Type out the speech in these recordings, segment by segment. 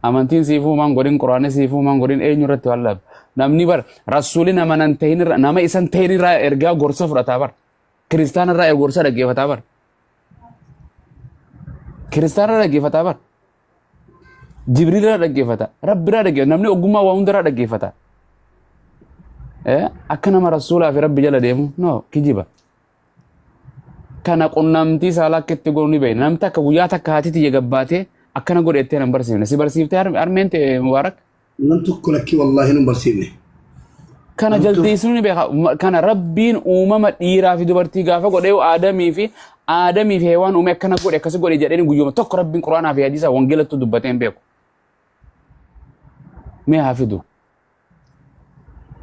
Amantiin siifuu maan godhin, quraanni siifuu maan godhin, eenyu irratti waan laabu. Namni bar rasuulli nama nan ta'in irra, nama isan ta'in irraa ergaa gorsa fudhataa bar. Kiristaana irraa gorsa dhaggeeffataa bar. Kiristaana irraa dhaggeeffataa bar. Jibriil irraa dhaggeeffata. Rabbi irraa dhaggeeffata. Namni ogummaa waa hunda irraa dhaggeeffata. Akka nama rasuulaa fi rabbi jala deemu no kijiba. Kana qunnamtii saalaa akka itti goonu ni beekna. Namni takka guyyaa takka haati tiyya gabbaatee akkana godhe jettee nan barsiifne. Si barsiiftee harmeen ta'e Mubaarak? Nam tokko lakkii wallaahi nun barsiifne. Kana jaldeessinu ni beeka. Kana Rabbiin uumama dhiiraa fi dubartii gaafa godhee Aadamii fi Heewaan uume akkana godhe akkasi godhe jedheen guyyuma tokko Rabbiin Quraanaa fi hadiisa wangeelattu dubbatee hin beeku. Mee haa fidu.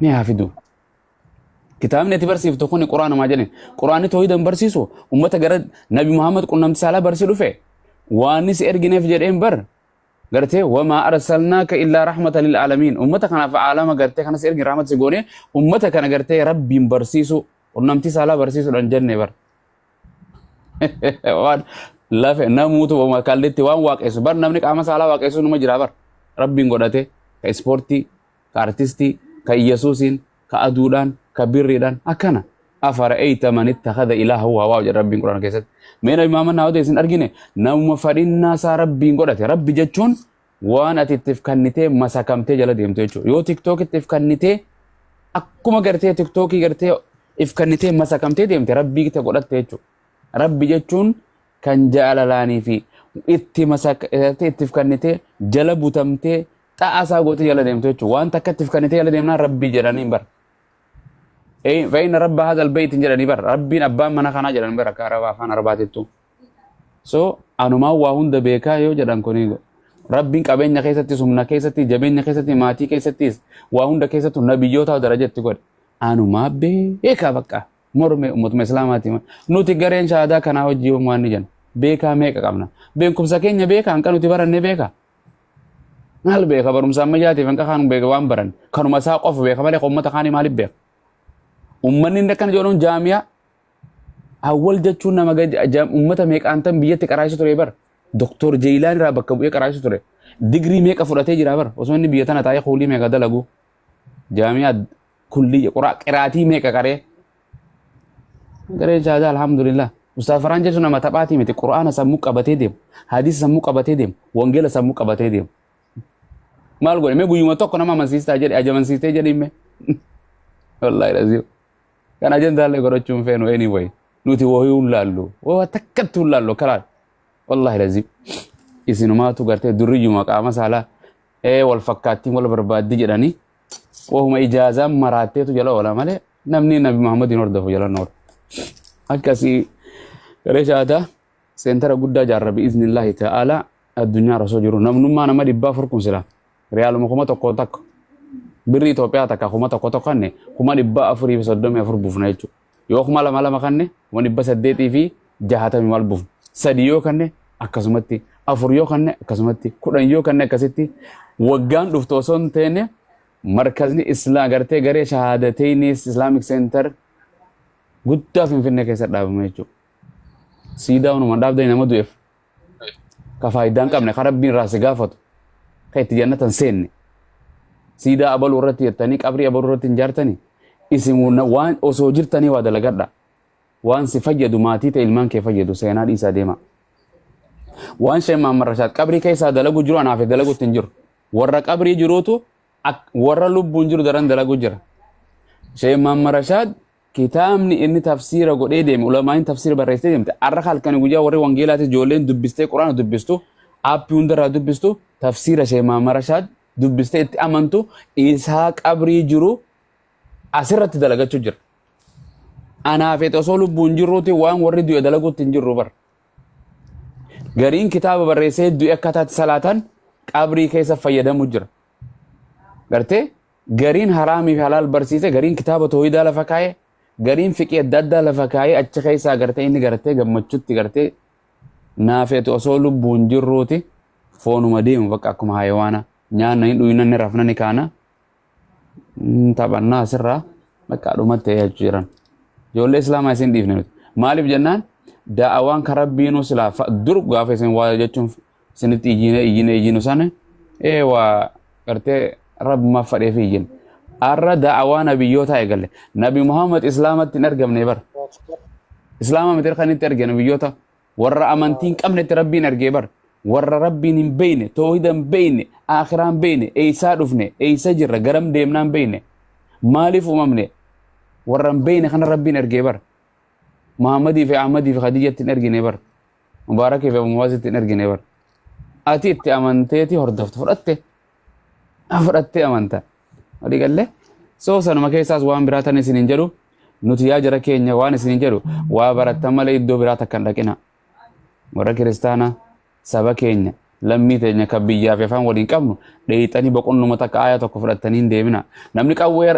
Mee haa fidu. Kitaabni ati barsiiftu kun Quraana maa jedhan. Quraanni toohida hin barsiisu. Ummata gara Nabi Muhammad qunnamti saalaa barsi dhufe. Waan si ergineef jedheen bar. Gartee wamaa arsalnaaka illaa rahmatan lil aalamiin. Ummata kanaaf aalama gartee kanas ergin rahmata si goone ummata kana gartee Rabbiin barsiisu qunnamtii saalaa barsiisuudhaan jenne bar. Waan lafe namuutu kallitti waan waaqessu bar namni qaama saalaa waaqessu numa jira bar. Rabbiin godhate ka ispoortii, ka artistii, ka Iyyasuusiin, ka aduudhaan, ka birriidhaan akkana. Afara'ayta man ittakhadha ilaahahu hawaahu jedha Rabbiin Quraana keessatti. Mee Nabi Muhammad naa odeessin argine namuma fadhinnaa isaa Rabbiin godhate. Rabbi jechuun waan ati itti kannitee masakamtee jala deemtu jechuudha. Yoo TikTok itti kannitee akkuma gartee TikTokii gartee if kannitee masakamtee deemte Rabbii itti godhatte jechuudha. Rabbi jechuun kan jaalalaanii fi itti masakamtee itti kannitee jala butamtee xa'aa isaa gootee jala deemtu jechuudha. Waan takka itti kannitee jala deemnaan Rabbii jedhanii hin bara. Fa'inna rabba haadha albayt hin jedhanii bara. Rabbiin abbaan mana kanaa jedhan bara akka arabaa afaan arabaatittu. So anumaan waa hunda beekaa yoo jedhan kuni Rabbiin qabeenya keessattis humna keessatti jabeenya keessatti maatii keessattis waa hunda keessattu nabiyyoota daraja itti godhe. Anumaa beekaa bakka morme ummatuma islaamaati. Nuti gareen shahaadaa kanaa hojii yoom waan ni jenna. Beekaa meeqa qabna? Beekumsa keenya beekaa hanqa nuti baranne beekaa? Maal beeka barumsa ammayyaatiif hanqa kaan beeka waan baran kanuma isaa qofa beeka malee uummata kaanii maaliif beeka? Uummanni inni akkana jedhuun jaamiyaa awwal jechuun nama uummata meeqaan tan biyyatti qaraa'isu ture bar. Doktor Jeeyilaan irraa bakka bu'ee qaraa'isu ture. Digrii meeqa fudhatee jira bar osoo inni biyya tana taa'ee kuulii meeqa dalagu. Jaamiyaa kullii qiraatii meeqa qaree. Gareen shahaadaa alhamdulillah. Ustaaz Farhaan jechuun nama taphaatii miti. Qur'aana sammuu qabatee deemu. Hadiisa sammuu qabatee deemu. Wangeela sammuu qabatee deemu. Maal godhe mee guyyuma tokko nama amansiistaa jedhe ajamansiistee jedhi mee. Wallaahi laziim. Kan ajandaallee godhachuu hin feenu anyway. Nuti wahii hin laallu. Waa takkatti hin laallu karaa. Wallaahi laziim. Isinumaatu gartee durriyyuma qaama saalaa ee wal fakkaattiin wal barbaaddi jedhanii wahuma ijaazaan maraatteetu jala oola malee namni Nabi Muhammadiin hordofu jala hin oolu. Akkasii garee shahaadaa seentara guddaa jaarra bi'iznillaahi ta'aalaa addunyaa osoo jiru namnummaa nama 400 kun sila riyaaluma 1000 takka birri Itoophiyaa takka 1000 tokko kanne 434,000 buufna jechuudha. Yoo 2000 lama kanne 860,000 maal buufna. Sadi yoo kanne akkasumatti, afur yoo kanne akkasumatti, 10 yoo kanne akkasitti waggaan dhuftu osoo hin teene markazni islaa gartee garee shahaadateynis Islamic Center guddaa Finfinnee keessa dhaabame jechuudha. Siidaa hunuma dhaabdanii nama du'eef ka faayidaa hin qabne ka Rabbiin irraa si gaafatu ka itti jannata hin seenne siidaa abaluu irratti jettanii qabrii abaluu irratti hin jaartanii isin waan osoo jirtanii waa dalagadha waan si fayyadu maatii ta'e ilmaan kee fayyadu seenaa dhiisaa deema. Waan Sheekh Mahammad Rashaad qabrii keessaa dalagu jiru anaaf dalagutti hin jiru. Warra qabrii jiruutu warra lubbuun jiru daran dalagu jira. Sheekh Mahammad Rashaad kitaabni inni tafsiira godhee deeme ulamaa'iin tafsiira barreessitee deemte arra halkanii guyyaa warri wangeelaatis ijoolleen dubbistee quraana dubbistu aappii hundarraa dubbistu tafsiira Sheekh Mahammad Rashaad dubbistee itti amantu isaa qabrii jiru asirratti dalagachuu jira. Anaaf eti osoo lubbuun jirruuti waan warri du'e dalaguutti hin jirru bar. Gariin kitaaba barreessee du'e akkaataatti salaatan qabrii keessa fayyadamu jira. Gartee gariin haraamii fi halaal barsiise, gariin kitaaba toohidaa lafa kaa'e, gariin fiqii adda addaa lafa kaa'ee achi keessaa gartee inni gartee gammachutti gartee naafeeti osoo lubbuun jirruuti foonuma deemu bakka akkuma hayawaana nyaanna hin dhuyna ni rafna ni kaana taphannaa asirraa bakka dhumatti jechuu jiran. Ijoollee islaamaa isin dhiifne nuti. Maaliif jennaan da'awaan kan rabbiinuu silaa dur gaafa isin waa jechuun isinitti iyyine iyyine iyyinu sana Ee waa gartee rabbuma fadhee fi jenna. Arra da'awaa nabiyyootaa eegalle. Nabi Muhammad islaamatti hin argamne bar. Islaama miti kan itti arge nabiyyoota warra amantii hin qabnetti rabbiin argee bar. Warra rabbiin hin beeyne, toohida hin beeyne, akhiraa hin beeyne, eeysaa dhufne, eeysa jirra, garam deemnaa hin beeyne, maaliif uumamne, warra hin beeyne kana rabbiin argee bar. Muhammadii fi Ahmadii fi Khadiijatti hin ergine bar. Mubaarakii fi Abu Muwaasitti hin ergine bar. Ati itti amanteeti hordoftu fudhatte. Fudhattee amanta. Walii gallee? So sanuma keessaas waan biraa tan isin hin jedhu nuti yaa jara keenya waan isin hin jedhu waa barattan malee iddoo biraa takka hin dhaqina. Warra kiristaanaa saba keenya lammii teenya kan biyyaa fi afaan waliin qabnu dheeyxanii boqonnuma takka aayaa tokko fudhattanii hin deemina. Namni qawwee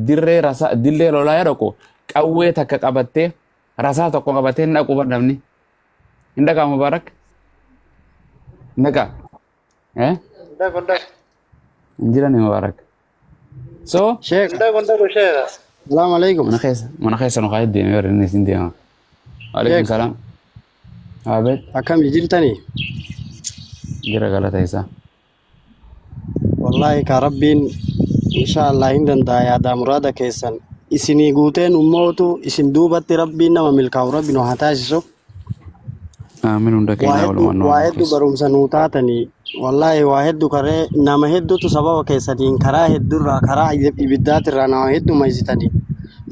dirree rasaa dillee lolaa dhaqu qawwee takka qabattee rasaa tokko qabatee hin dhaqu bar namni. Hin dhaqaa Mubaarak? Hin dhaqaa? Eh? Ndaku ndaku. Hin jirani Mubaarak. So Sheekh, Ndaku ndaku sheekha. salaamu alaikum. Mana keessa nu kaayee deemee warri inni isin deema. Waalaikum Sheekh, salaam. Abeet akkam jirtanii? Jira galata isaa. Wallaahi ka Rabbiin insha Allah hin danda'a yaadaa muraada keessan isinii guuteen ummootu isin duubatti Rabbiin nama milkaa'u Rabbi nu haa taasisu. Aamin hunda Waa keenyaa hedduu walumaan nu waa haa hedduu milkeessu. barumsa nuu taatanii wallaahi waa hedduu karee nama hedduutu sababa keessaniin karaa hedduurraa karaa ibiddaatirraa nama hedduu maysitanii.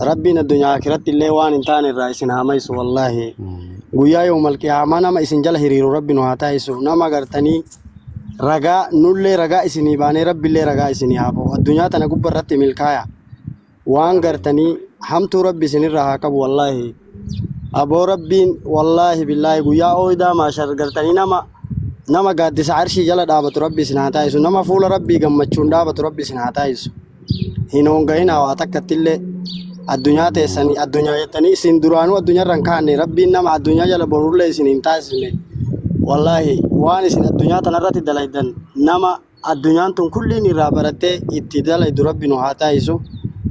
Rabbiin addunyaa akiratti illee waan hin taane irraa isin haa maysu wallaahi. Guyyaa yoomal qiyaamaa nama isin jala hiriiru Rabbi nu haa taasisu. Nama gartanii ragaa nullee ragaa isinii baanee Rabbillee ragaa isinii haa ba'u. Addunyaa tana gubba irratti milkaaya. Waan gartanii hamtuu Rabbi isinirraa haa qabu wallaahi. Aboo Rabbiin wallaahi billaahi guyyaa ooyidaa maashar gartanii nama gaaddisa arshii jala dhaabatu Rabbi isin haa taasisu. Nama fuula Rabbii gammachuun dhaabatu Rabbi isin haa taasisu. Hin hongahinaa waa takkattillee addunyaa teessanii addunyaa jettanii isin duraanuu addunyaarra hin kaanne Rabbiin nama addunyaa jala borullee isin hin taasisne. Wallaahi waan isin addunyaa tanarratti dalaydan nama addunyaan tun kulliin irraa barattee itti dalaydu Rabbi nu haa taasisu.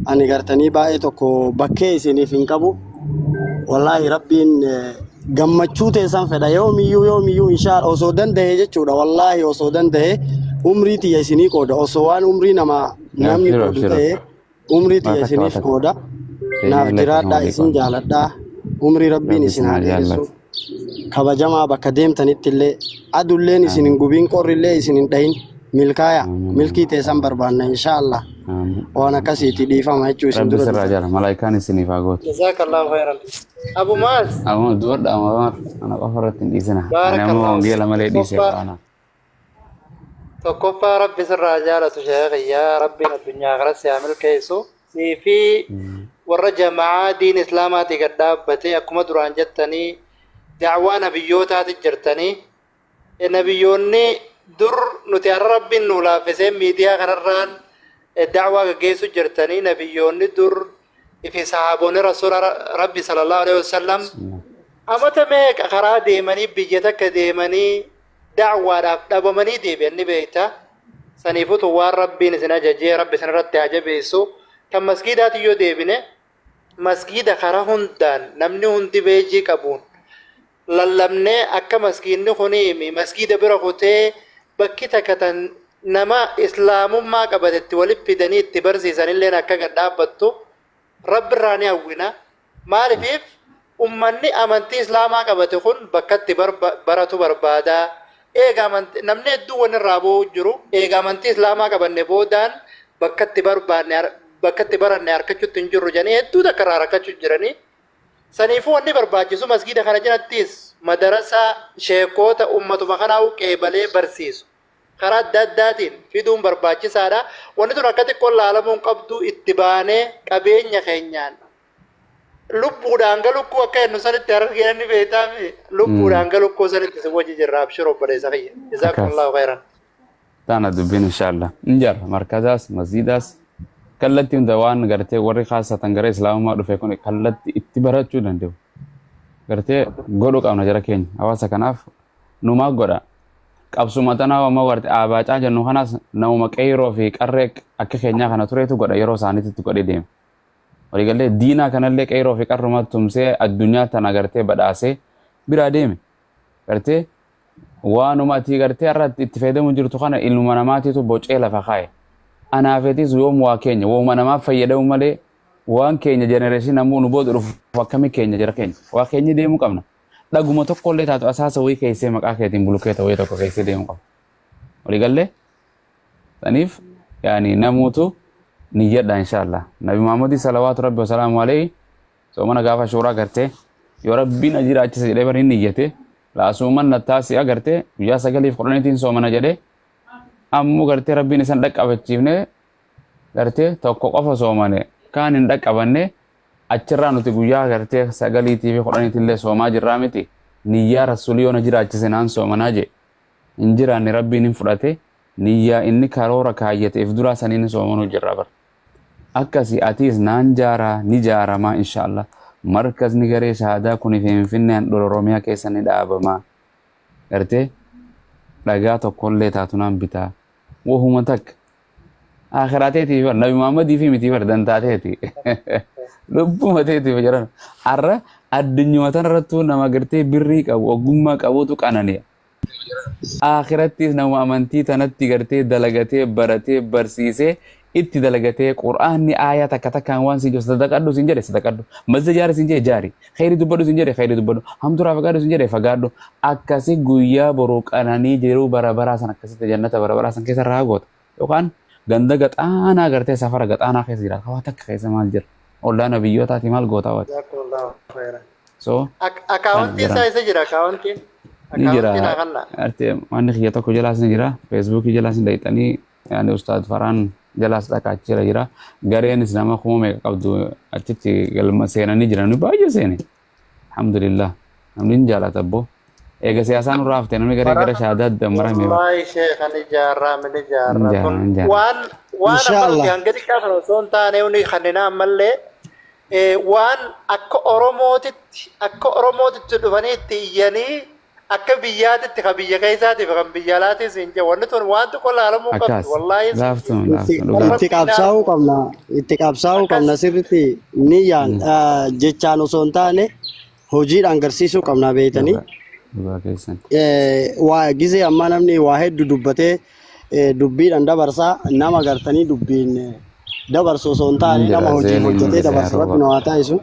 Ani gartanii baay'ee tokko bakkee isiniif hin qabu. Wallaahi Rabbiin gammachuu teessan fedha yoomiyyuu yoomiyyuu inshaa osoo danda'e jechuudha. Wallaahi osoo danda'e umrii tiyya isinii qooda. Osoo waan umrii nama namni Abshir qoodu abshir. ta'e umrii Waa tiyya takka waa isiniif takka. qooda. Naaf Keenyallee akkasuma jiraadhaa walii isin qoodna. jaaladhaa. Umrii Rabbiin Rabbi isin isin haa haa dheeressu. jaallatu. Kabajamaa bakka deemtanitti illee adulleen isin hin Amiin. gubin qorrillee isin hin dhahin milkaaya Amiin. milkii teessan barbaanna insha Allah Amiin. waan akkasiiti dhiifama jechuu isin Rabbi dura sirraa dubbadha. jaala. Malaayikaan isiniif haa gootu. Jazakallahu khairan. Abu Maaz. Amma dubarra amma ana qofa irratti hin dhiisina. Ani amma Barakallahu. wangeela malee dhiisee Tokkoffaa quraana. tokkoffaa Rabbi sirraa jaalatu sheekha Rabbiin addunyaa kana si haa milkeessu. Sii fi warra jama'aa diin islaamaatii gad dhaabbate akkuma duraan jettanii da'waa nabiyyootaati jirtanii nabiyyoonni dur nuti har'a Rabbiin nu laaffisee miidiyaa kanarraan da'waa gaggeessu jirtanii nabiyyoonni dur fi sahaabonni rasuula Rabbi sallallahu alaihi wasallam amata meeqa karaa deemanii biyya takka deemanii da'waadhaaf dhabamanii deebi'an ni beekta. Saniifutu waan Rabbiin isin ajajee Rabbi isin irratti haa jabeessu. Kan masgiidaati yoo deebine masgiida karaa hundaan namni hundi beejii qabuun lallabnee akka masgiidni kuni masgiida bira kutee bakki takka tan nama islaamummaa qabatetti walitti fidanii itti barsiisanilleen akka gad dhaabbattu Rabbi irraa ni hawwina. Maaliif ummanni amantii islaamaa qabate kun bakka itti baratu barbaada. Eega amantii namni hedduu wanni irraa bu'uu jiru eega amantii islaamaa qabanne boodaan bakka itti barbaanne bakka itti baranne harkachuutti hin jirru jedhanii hedduu takka irraa rakkachuu jiranii. Saniifuu wanni barbaachisu masgiida kana jalatti madarasaa sheekoota ummatuma kanaa qeebalee barsiisu. Karaa adda addaatiin fiduun barbaachisaadha. Wanni tun akka xiqqoon laalamuu hin qabdu itti baanee qabeenya keenyaan lubbuudhaan galukkuu akka jennu sanitti harka keenan ni beektaami lubbuudhaan galukkuu sanitti si wajji jirra abshir obboleessa kiyya. Jazaakumullahu khairan. Taana dubbiin inshallah. Injaarra markazaas masjiidaas kallattii hunda waan gartee warri kaasatan gara islaamummaa dhufe kun kallatti itti barachuu danda'u. Gartee godhuu qabna jara keenya hawaasa kanaaf numaa godha. Qabsuma tanaa ammoo garte aabaacaa jennu kanaas namuma qeyroo fi qarree akka keenyaa kana tureetu godha yeroo isaaniitti godhee deema. Waliigallee diinaa kanallee qeyroo fi qarruma tumsee addunyaa tana gartee badhaasee biraa deeme. Gartee Waanuma ati gartee har'a itti fayyadamu jirtu kana ilma namaatiitu bocee lafa kaa'e. Anaafetis yoom waa keenya waanuma namaaf fayyadamu malee waan keenya generation ammoo nu booda dhufu akkamii keenya jira keenya waa keenya deemuu qabna. Dhaguma tokkollee taatu asaasa wayii keessee maqaa keetiin bulukeeta wayii tokko keessee deemuu qabna. Waliigallee saniif yaani namuutu niyyadha inshaallah. Nabi Muhammad salawaatu rabbi wasalaamu alayhi soomana gaafa shuuraa gartee yoo rabbiin ajiraachisa jedhee bari inni niyyate laasuuman nattaasi agartee guyyaa sagaliif kudhaniitiin soomana jedhee ammoo gartee rabbiin isan dhaqqabachiifne gartee tokko qofa soomane kaan hin dhaqqabanne achirraa nuti guyyaa gartee sagaliitii fi kudhaniitillee soomaa jirraa miti niyyaa rasuulii yoo na jiraachise naan soomanaa jee hin jiraanne rabbiin hin fudhate niyyaa inni karoora kaayyateef duraa saniin soomanuu jirra bara. Akkasi atiis naan jaaraa ni jaaramaa inshaallah. Markazni garee shahaadaa kun Finfinnee handhuura Oromiyaa keessa ni dhaabamaa. Gartee dhagaa tokkollee taatu naan bitaa. Wahuma takka. Akhiraateetiif bar Nabi Muhammadii fi miti bar dantaateeti. Lubbuma teetiif jedhan. Har'a addunyuma tanarrattuu nama gartee birrii qabu ogummaa qabutu qanani'a. Akhirattis nama amantii tanatti gartee dalagatee baratee barsiisee itti dalagatee qur'aanni aayaa takka takkaan waan siin jedhu sadaqadhu siin jedhe sadaqadhu. Masjida jaari siin jedhe jaari. Khayrii dubbadhu siin jedhe khayrii dubbadhu. Hamturaa fagaadhu siin jedhe fagaadhu. Akkasi guyyaa boruu qananii jiruu bara baraa san akkasitti jannata bara baraa san keessa irraa goota. Yookaan ganda gaxaanaa gartee safara gaxaanaa keessa jira. Hawaa takka keessa maal jira? Ollaa nabiyyootaati maal goota waati? Jazakumullahu khairan. So kan Akaawuntiin isaa jiran. isa jira akaawuntiin. Ni jira. Akaawuntiin haa kannaa. Arte manni kiyya tokko jalaas ni jira. Feesbuukii jalaas ni dhaqxanii yaani Ustaad Faraan jalaas dhaqaa jira. Gareenis nama kuma meeqa qabdu achitti galma seenanii jiran baay'ee seene. Alhamdulillah. Namni hin jaalata abbo. Eega siyaasaan nurraa hafte namni garee gara shahaadaa dammarame. Wallahi sheekhan ijaarraa min Hin ijaarraa jaara kun hin jaara. waan waan amma nuti Inshaallah. hanga xiqqaa sana osoo hin taane uni kanneen ammallee waan akka Oromootitti dhufanii itti iyyanii akka biyyaatitti kan biyya keessaatiif kan biyya alaatis hin jiru wanni tun waan xiqqoo laalamuu hin qabdu Akkas. wallaahi Laaftuun Itti laaftuun dhugaa. itti qabsaa'uu qabna. Itti qabsaa'uu qabna sirriitti niyyaan jechaan osoo hin taane hojiidhaan agarsiisuu qabna beeytanii. Dhugaa dhugaa keessan. Waa gizee ammaa namni waa hedduu dubbatee dubbiidhaan dabarsaa nama gartanii dubbiin dabarsu osoo hin Hin taane jira nama hojiin zeeliin hojjetee jira yaa dabarsu roba. rabbi nu haa taasisu.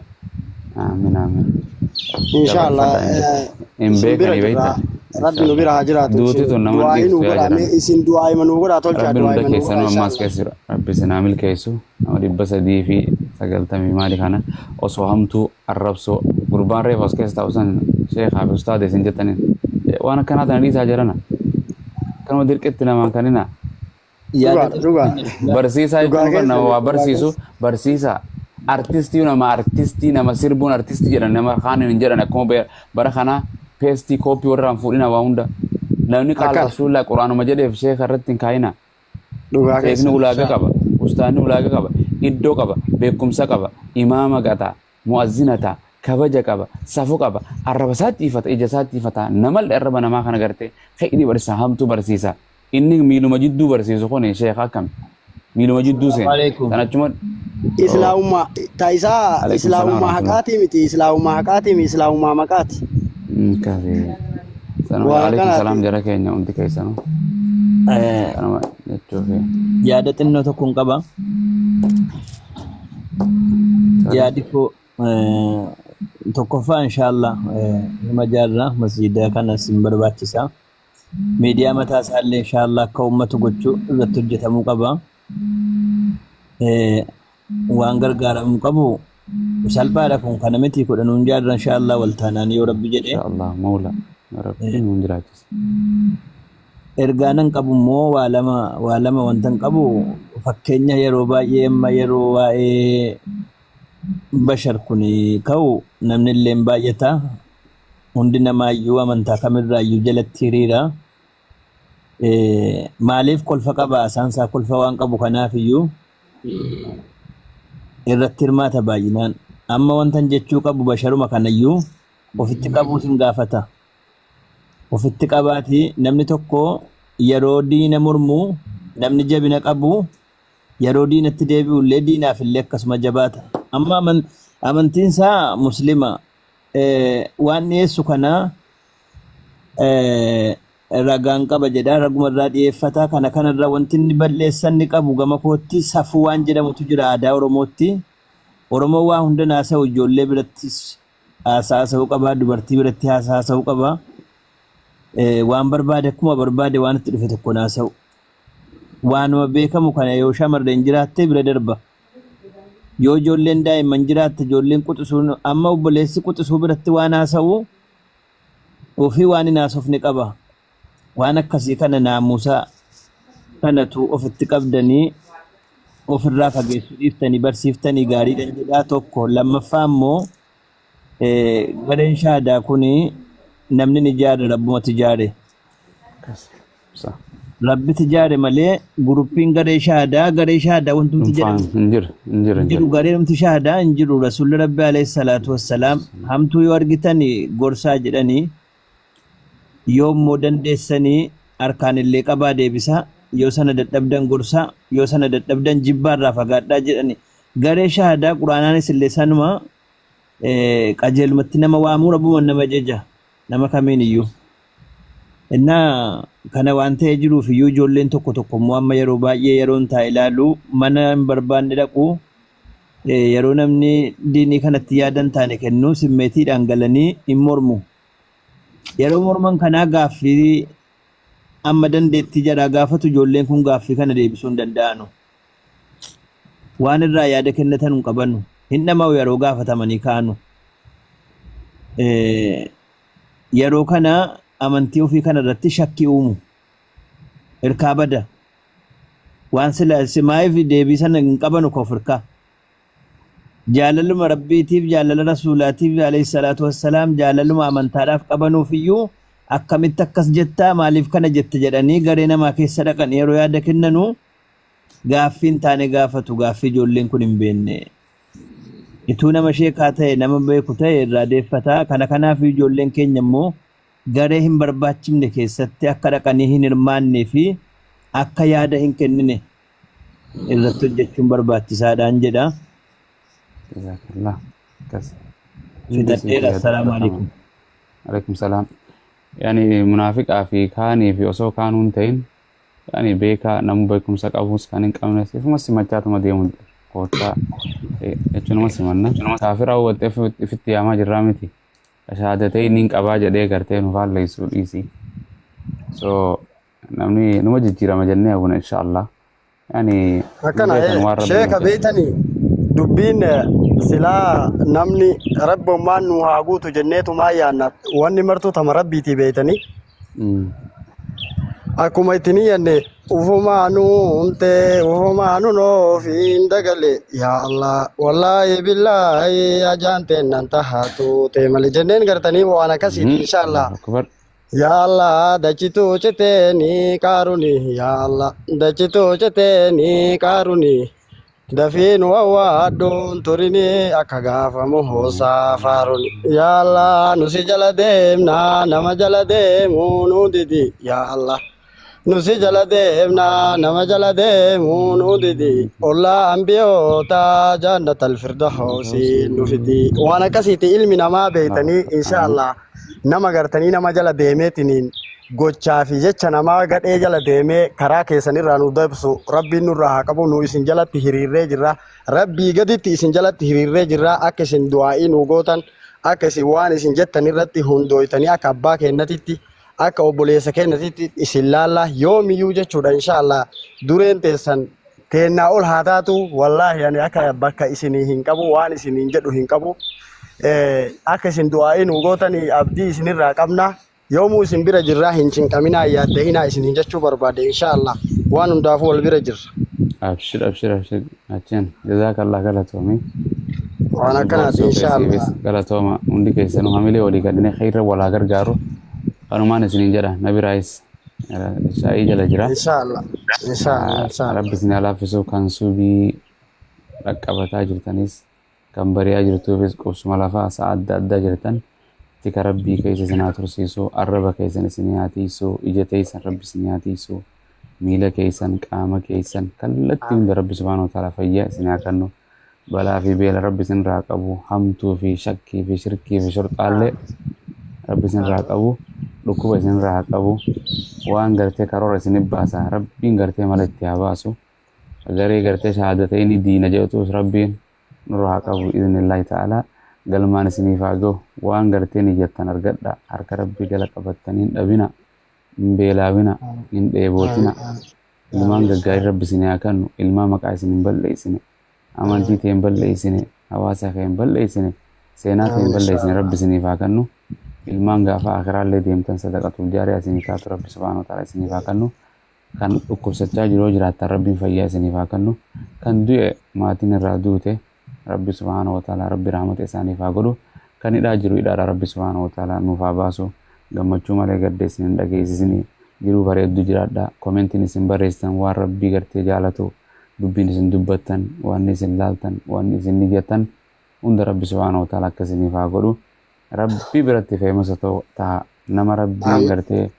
Aamin aamin. Inshaallah Dabarfadhaa hin jira. Hin isin bira beekanii jirra beektaa. rabbi nu Inshaallah. bira haa jiraatu Duuti isin tun nama hin du'aa'ii dhiiftu nuu yaa godhaa mee jiran. isin du'aa'ima nuu godhaa tolchaa Rabbiin hunda du'aa'ima nuu godhaa keessanuu ammaas inshaallah. keessa jira. Rabbi isin haa milkeessu. Nama 390 maali kana osoo hamtuu arrabsoo gurbaan reefa as keessa taa'u san sheekaa fi ustaada isin jettaniin waan akkanaa tana dhiisaa jirana. Kanuma dirqitti namaan kanina. Dhugaa dhugaa Barsiisaa dhugaa jechuun kan nama keessani waa dhugaa barsiisu keessa. barsiisaa. Artistii nama artistii nama sirbuun artistii jedhan nama kaan hin jedhan akkuma bara kanaa peestii kooppii warraan fuudhina waa hunda. Namni qaala Akkana rasuulaa quraanuma jedheef sheeka irratti hin kaayina. dhugaa Sheekni keessani ulaagaa inshaallah. qaba, ustaanni ulaagaa qaba, iddoo qaba, beekumsa qaba, imaama qaba, mu'azzina ta'a, kabaja qaba, safu qaba, arraba isaatti ifata, ija isaatti ifata, namallee arraba namaa kana gartee khayrii barsiisa, hamtuu barsiisa. Inni miiluma jidduu barsiisu kun sheeka akkami? Miiluma jidduu Assalamu seena. alaikum. Tan achuma Islaamummaa ta isaa alaikum salaam islaamummaa warahmatullah. haqaatii miti islaamummaa haqaatii miti islaamummaa maqaati. Kafi. Sanuma Waan alaikum salaam akkanaati. jara keenya hundi keessanuu. Kanuma jechuufi. Yaada xinnoo tokkoon qaba. Tole. Yaadi koo tokkoffaa inshaallah hima jaarraa masjiida kanas hin barbaachisa. Miidiyaa mataa isaallee inshaallah akka uummatu gochuu irratti hojjetamuu qaba. Waan gargaaramuu qabu salphaadha kun kana miti kudhanuun jaarra inshaallah wal taanaan yoo rabbi jedhe. Insha Allah mawla. Rabbiin nuun jiraachisa. Ergaa nan qabu immoo waa lama wanta hin qabu fakkeenya yeroo baay'ee amma yeroo waa'ee bashar kun ka'u namni illee hin baay'ata. Hundi namaayyuu amantaa kamirraayyuu jalatti hiriira. Maaliif kolfa qaba isaan isaa kolfa waan qabu kanaaf iyyuu irratti hirmaata baay'inaan. Amma wantan jechuu qabu basharuma kanayyuu ofitti qabuus hin gaafata. Ofitti qabaati namni tokko yeroo diina mormu namni jabina qabu yeroo diinatti deebi'u illee diinaaf illee akkasuma jabaata. Amma amantiin isaa muslima waan dhiyeessu kana Ragaan qaba jedha, raguma irraa dhiyeeffata. Kana kanarra wanti inni balleessan ni qabu gama kootti safuu waan jedhamutu jira aadaa Oromootti. Oromoon waa hunda naasa'u, ijoollee birattis haasa'uu qaba, dubartii biratti haasa'uu qaba. Waan barbaade akkuma barbaade waan itti dhufe tokko naasa'u. Waanuma beekamu kana yoo shamarreen jiraatte bira darba. Yoo ijoolleen daa'imman jiraatte ijoolleen quxisuun amma obboleessi quxisuu biratti waan haasa'u ofii waan hin haasofne qaba. Waan akkasii kana naamusa kanatu ofitti qabdanii ofirraa fageessuu dhiiftanii barsiiftanii gaariidha jedhaa tokko. Lammaffaa immoo gareen shaadaa kuni namni ni ijaare, rabbumatu ijaare. Rabbitu ijaare malee guruppiin garee shaadaa wantumti jedhamu hin jiru, hin jiru, hin jiru. Garee namti shaadaa hin jiru. Rasuulli Rabbi alayhi salaatu wassalaam hamtuu yoo argitan gorsaa jedhanii, yoo immoo dandeessanii harkaan illee qabaa deebisaa, yoo sana dadhabdan gorsaa, yoo sana dadhabdan jibbaarraa fagaadhaa jedhani. Garee shaadaa quraanaanis illee sanuma qajeelumatti nama waamuu rabbuma nama jeja nama kamiin iyyuu. Innaa kana waan ta'ee jiruuf iyyuu ijoolleen tokko tokko immoo amma yeroo baay'ee yeroon taa'e ilaalu mana hin barbaanne dhaqu, yeroo namni diinii kanatti yaadan taane kennu simmeetiidhaan galanii hin mormu. Yeroo morman kanaa gaaffii amma dandeettii jaraa gaafatu, ijoolleen kun gaaffii kana deebisuu hin danda'anu. Waan irraa yaada kennatan hin qabanu. Hin dhama'u yeroo gaafatamanii kaanu. Yeroo kana amantii ofii kana irratti shakkii uumu. Hirkaa bada. Waan sila simaayif deebii sana hin qabanu ka of hirkaa. Jaalaluma Rabbiitiif, jaalala Rasuulaatiif alayhi salaatu wassalaam, jaalaluma amantaadhaaf qabanuuf iyyuu akkamitti akkas jettaa, maaliif kana jette jedhanii garee namaa keessa dhaqan yeroo yaada kennanu gaaffii hin taane gaafatu, gaaffii ijoolleen kun hin beekne. Ituu nama sheekaa ta'e, nama beeku ta'e irraa deeffataa. Kana kanaaf ijoolleen keenya immoo garee hin barbaachifne keessatti akka dhaqanii hin hirmaannee fi akka yaada hin kennine irratti hojjechuun barbaachisaadhaan jedha. Jazakallah. Akkas. Fixadheera. Assalaamu alaikum. Alaikum salaam. Yani munaafiqaa fi kaanii fi osoo kaanuu hin ta'in, yani beekaa nama beekumsa qabus kan hin qabnes ifuma simachaatuma deemu koottaa jechuun nama simanna. Kaafira hubattee ifitti yaamaa jirraa miti. Shahaadatee inni hin qabaa jedhee gartee nu faalleessuu dhiisi. So namni numa jijjiirama jennee hawwina inshallah. Yani Akkana beekan waan Rabbi sheeka nu beeytanii dubbiin silaa namni rabbummaan nu haa guutu jenneetumaa yaanna, wanni martuu tama rabbiitii beeytanii. Akkuma itti niyyanne ufumaanuu humtee ufumaanuu noofiin dagale, yaa Allah, wallaahi billaahi ajaan teennan tahaatu ta'e malee jenneen gartanii waan akkasiiti inshallah. Akbar. Yaa Allah, dachituu citeeni qaaruni, yaa Allah, dachituu citeeni qaaruni, dafiin wawwaadhuun turini akka gaafamu hoosaa faaruni, yaa Allah, nu si jala deemna, nama jala deemuu nu didi, yaa Allah, nu si jala deemna, nama jala deemuu nu didi, ollaa ambiyoota jannatal firdausi nu fidi. Waan akkasiiti ilmi namaa beeytanii insha Allah nama gartanii nama jala deemeetiniin gochaa fi jecha namaa gadhee jala deemee karaa keessan irraa nu dabsu rabbiin nurraa haa qabu. Nu isin jalatti hiriirree jirra, rabbii gaditti isin jalatti hiriirree jirra. Akka isin du'aa'ii nu gootan, akka isin waan isin jettan irratti hundooytanii, akka abbaa keennatitti, akka obboleessa keenyatitti isin laalla yoomiyyuu jechuudha inshallah. Dureen teessan teennaa ol haa taatu. Wallaahi ani akka bakka isinii hin qabu, waan isiniin jedhu hin qabu. Akka isin du'aa'ii nu gootanii abdii isinirraa qabna. Yoomuu isin bira jirraa, hin cinqaminaa, yaadda'inaa isiniin jechuu barbaade inshallah. Waan hundaafuu wal bira jirra. Abshir, abshir, abshir. Achiin jazakallah, galatoomii. Waan akkanaati inshallah. Galatooma hundi keessanuu, hamilee walii kanneen khayra walaa gargaaru kanumaan isiniin jedha. Nabi raayis shaayii jala jira. Inshallah, inshallah, inshallah. Rabbi isin haa laaffisu. Kan subii dhaqqabataa jirtanis, kan bari'aa jirtuufis, qubsuma lafaa sa'a adda addaa jirtan, tika rabbii keessa isin haa tursiisu, arraba keessan isin haa tiisu, ija teessan rabbi isin haa tiisu, miila keessan, qaama keessan kallattii hunda rabbi subhaanahu wa ta'ala fayyaa isin haa kennu, balaa fi beela rabbi isin irraa qabu, hamtuu fi shakkii fi shirkii fi shorxaallee Rabbi isinirraa haa qabu, dhukkuba isinirraa haa qabu, waan gartee karoora isinif baasa Rabbiin gartee mala itti haa baasu. Garee gartee shahaadatayni diina jedhutus Rabbiin nurraa haa qabu idnillaahi ta'ala. Galmaan isiniif haa gahu. Waan gartee niyyattan argadha. Harka Rabbii jala qabattanii hin dhabina, hin beelaawina, hin dheebootina. Ilmaan gaggaarii Rabbi isinii haa kannu. Ilmaan maqaa isin hin balleessine, amantii tee hin balleessine, hawaasa kee hin balleessine, seenaa tee hin balleessine Rabbi isiniif haa kannu. Ilmaan gaafa aakhiraallee deemtan sadaqatul jaariyaa isinii taatu Rabbi subhaanahu wa ta'ala isiniif haa kannu. Kan dhukkubsachaa jiru yoo jiraattan Rabbiin fayyaa isiniif haa kannu. Kan du'e maatiin irraa duute Rabbi subhaanahu wa ta'ala Rabbi rahmata isaaniif haa godhu. Kan hidhaa jiru hidhaadha Rabbi subhaanahu wa ta'ala nuuf haa baasu. Gammachuu malee gadda isin hin dhageessisinii. Jiruu bareeddu jiraadha. Komentiin isin barreessitan waan Rabbii gartee jaalatu, dubbiin isin dubbattan, wanni isin laaltan, wanni isin niyyattan hunda Rabbi subhaanahu wa ta'ala akka isiniif haa godhu. Rabbii biratti feemasa ta'a. Nama Rabbiin gartee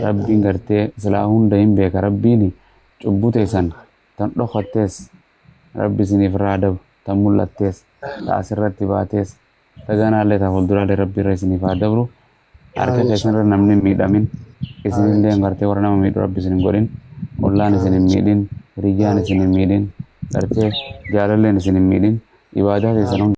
Rabbiin gartee silaa hunda hin beeka Rabbiin cubbuu teessan tan dhokattees Rabbi isiniif irraa adabu, tan mul'attees, ta asirratti baatees, ta ganaallee ta fuulduraallee Rabbi irra isiniif haa dabru. Harka keessan irra namni hin miidhamin, isinillee gartee warra nama miidhu Rabbi isin hin godhin, ollaan isin hin miidhin, hiriyyaan isin hin miidhin, gartee jaalalleen isin hin miidhin, ibaadaa teessan hunda.